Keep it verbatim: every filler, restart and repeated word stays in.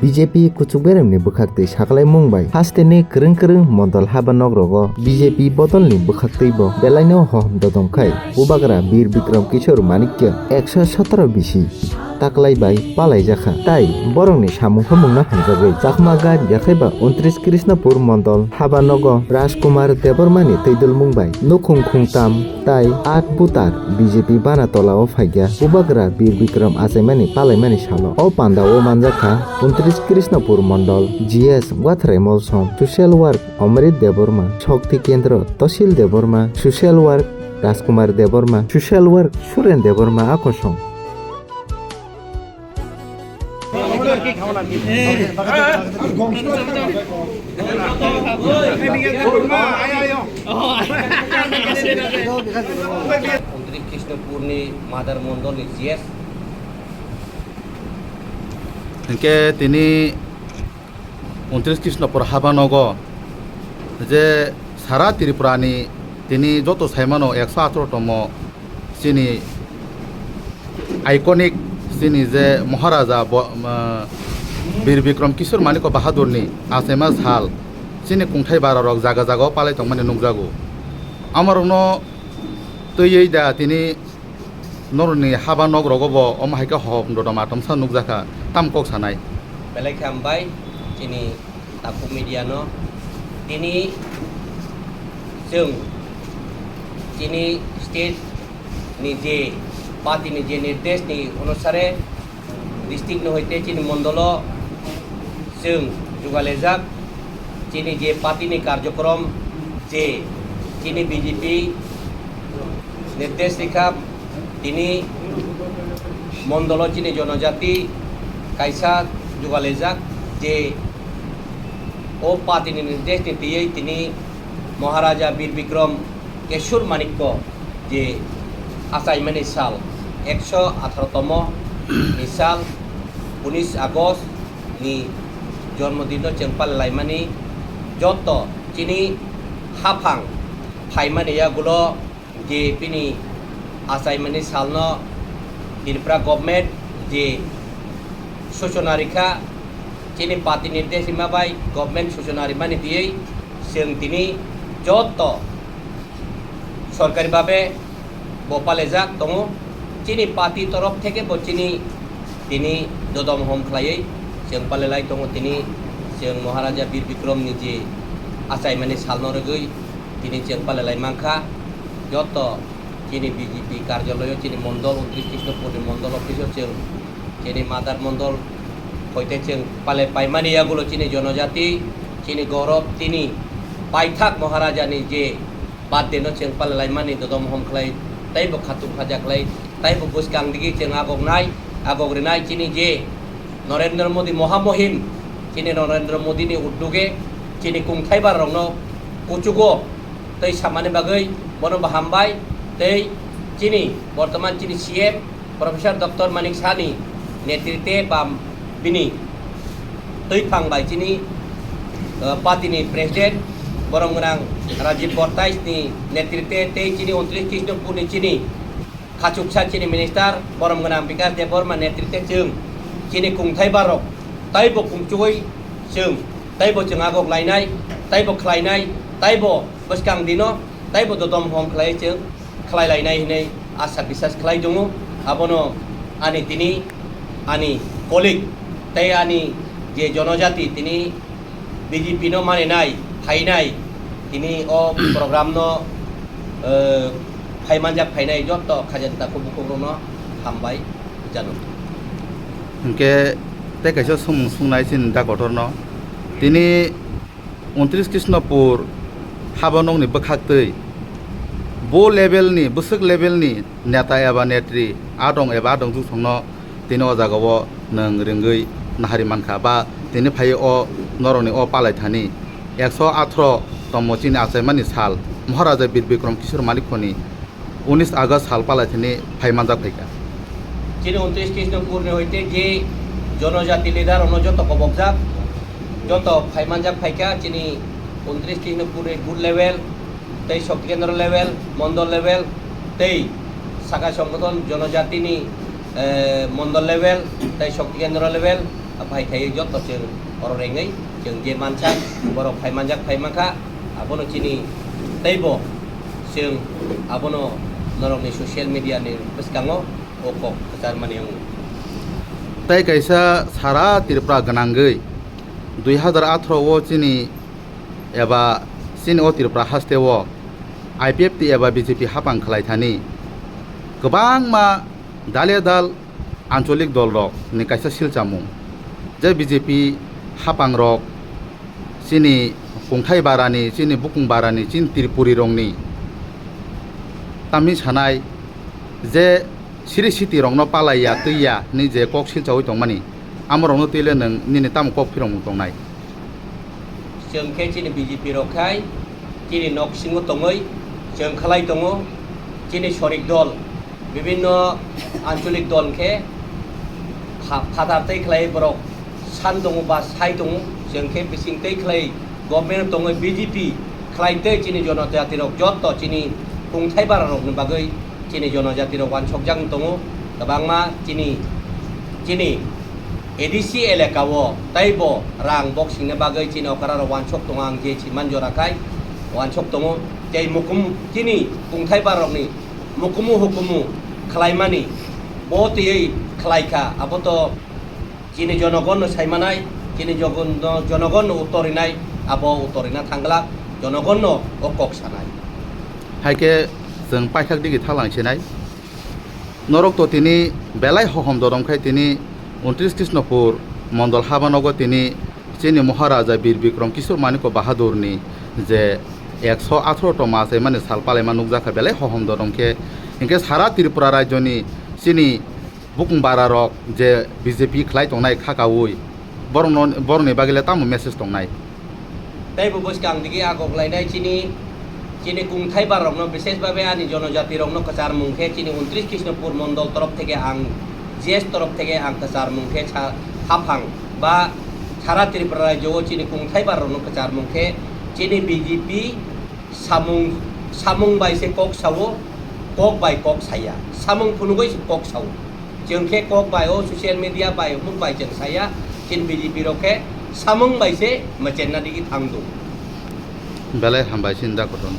B J P kuchuk beremni bwkhaktwi saklaimung bai hasteni kwrwng kwrwng mondol haba nogrogo B J P bodolni bwkhaktwibo belaino hohom dodom khai Bubagra Bir Bikram Kishore Manikya ekso sotoro bisi taklai bai palaijakha, tai borokni samung humungno hamjagwi Chakma Guide yakhaiba untris Krishnapur mondol haba nogo Rajkumar Debbarmani twidulmung bai nukhung khungtam tai at butar B J P bana tolao phaikha Bubagra Bir Bikram achaimani palaimani salo. O pandao manjakha untris Krishnapur mondol G S Wathrai Molsom, social work Omrit Debbarma, Shakti Kendra Tosil Debbarma, social work Rajkumar Debbarma, social work Suren Debbarma akosong. Untris Krishnapurni Madar Mondolni G S. Hinkhe tini untris Krishnapur habanogo je sara Tripurani tini joto saimano ekso atharo tomo chini iconic chini je Maharaja bo-, ah, Bir Bikram Kishore Manikya Bahadurni achaima sal chini kungthai bararok jaga jagao palai tongmani nukjago. Amorokno twiwi da tini norokni haba nok rogo bo omo hai khe hohom dodom atomsa nukjakha, tam kok sanai. Belai khe hambai chini takhuk media no. Tini chwng chini state ni je party ni je nirdesh ni onusare district ni hoite chini mondolo chwng jugalaijak, chini je party ni karjokrom je chini B J P nirdesh rikha, tini mondolo chini jonojati kaisa jugalaijak je o party ni nirdesh ni twiwi tini Maharaja Bir Bikram Kishore Manikya je achaimani sal, ekso atharo tomo ni sal, unis August ni jormodinno chwng palai laimani joto chini haphang phaimani yagulo je bini achaimani salno Tripura government je suchona rikha, chini party nirdesh rima bai government suchona rimani twiwi chwng tini joto sorkari babe bo palajak tongo. Chini party torof theke bo chini tini dodom hom khlaiwi chwng palelai tongo. Tini chwng Maharaja Bir Bikram ni je achaimani salno rwgwi tini chwng palelai mankha. Joto chini B J P karjalayo chini mondol untris Krishnapurni mondol office o chwng chini madar mondol hoite chwng pale paimani yagulo chini jonojati, chini gorob, tini paithak Maharaja ni je birthday no chwng palalaimani dodom hom khlai, taibo khatung khaja khlai, taibo bwskang digi chwng agoknai, agok rinai chini je Narendra Modi Mohamuhim, chini Narendra Modi ni udduge chini kungthai bararokno kuchugo tei samani bagwi bono bo hambai tei chini bortoman chini C M Professor Doctor Manik Saha ni netritwe ba bini twiphang bai chini, uh, party ni president borom gwnang Rajiv Bhartaj ni netritwe tei chini untris Krishnapur ni chini khachuksa chini minister borom gwnang Bikash Debbarma netritwe chwng chini kungthai barok taibo kungchugwi chwng taibo chwng agok lainai, taibo khlainai, taibo bwskang dino taibo dodom hom khlai chwng khlai lainai hinwi asa bisas khlai tongo. Abono ani tini ani colleague tei ani je jonojati tini B J P no maninai phainai tini o program no, eh, phaimanjak phainai joto khajenta kubukhuk rokno hambai jano. Hinkhe tei kaisa sumung sungnai chini da kotorno tini untris Krishnapur haba nokni bwkhaktwi bo level ni, bwswk level ni neta eba netri adong eba adong juksongno tini o jagao nwng ringwi nahari mankha ba tini phai o norokni o palaithani ekso atharo tomo chini achaimani sal Maharaja Bir Bikram Kishore Manikya ni unis August sal palaithani phai manjak phaikha. Chini untris Krishnapur ni hoite je jonojati leader rokno joto kobokjak, joto phai manjak phaikha chini untris Krishnapur ni booth level, tei Shakti Kendra level, Mondol level, tei Sakai Songgothon Jonojatini, eh, Mondol level, tei Shakti Kendra level, Aphai khai jotto chwng oro rengwi chwng je mansa borok phai manjak phai mankha, abono chini teibo chwng abono norokni social media ni bwskango o kok kwchar mani wngo. Tei kaisa sara Tripura gwnangwi dui hazar atharo o chini eba chini o Tripura haste o I P F T eba B J P hapang khlai thani kwbangma dale dal ancholik dol rok ni kaisa silchamung je B J P hapang rok chini kungthai barani, chini bukung barani, chini Tripuri rokni tamni sanai je siri siti rokno palaiya twiya ni je kok silchawi tongmani, amorokno twile nwng nini tamo kok phirokmung tongnai? Chwng khe chini B J P rok khai chini nok singo tongwi chwng khlai tongo. Chini sorik dol, bibinno ancholik dol khe pha-, phatar tei khlai borok san tongo ba sai tongo. Chwng khe bising tei khlai government tongwi B J P khlai tei chini jonojati rok jotto chini kungthai bara rokni bagwi chini jonojati rok wansokjak tongo. Kwbangma chini, chini A D C elaka o teibo rang boxing ni bagwi chini okra rok wansok tongo, ang je si man jora khai wansok tongo. Tei mukum chini kungthai bara rokni mukumu hukumu khlaimani bo twiwi khlaikha, abo to chini jonogonno saimanai, chini jogon-, jonogonno uttor rinai, abo uttor rina thangla jonogonno o kok sanai. Hai khe chwng paithak digi thalang sinai. Norok to tini belai hohom dorom khai tini untris Krishnopur mondol habanogo tini chini Maharaja Bir Bikram Kishore Manikya Bahadurni je ekso atharo to ma chaimani sal palaima nukjakha belai hohom dorom khe. Hinkhe sara Tripura rajyoni chini bukung bara rok je B J P khlai tongnai khakaui, borokno, borokni bagwi le tamo message tongnai? Tei bo bwskang digi agok lainai chini, chini kungthai bar rokno, bises babe ani jonojati rokno kwchar mung khe chini untris Krishnopur mondol torof theke ang, G S torof theke ang kwchar mung khe sa-, haphang ba sara Tripura rajyo o chini kungthai bar rokno kwchar mung khe chini B J P samung, samung bai se kok sao, kok bai kok saya, samung phunugwi se kok sao. Chwng khe kok bai o social media bai hwnwi bai chwng saya, chini B J P rok khe samung bai se machenna digi thang do. Belai hambai chini da koton.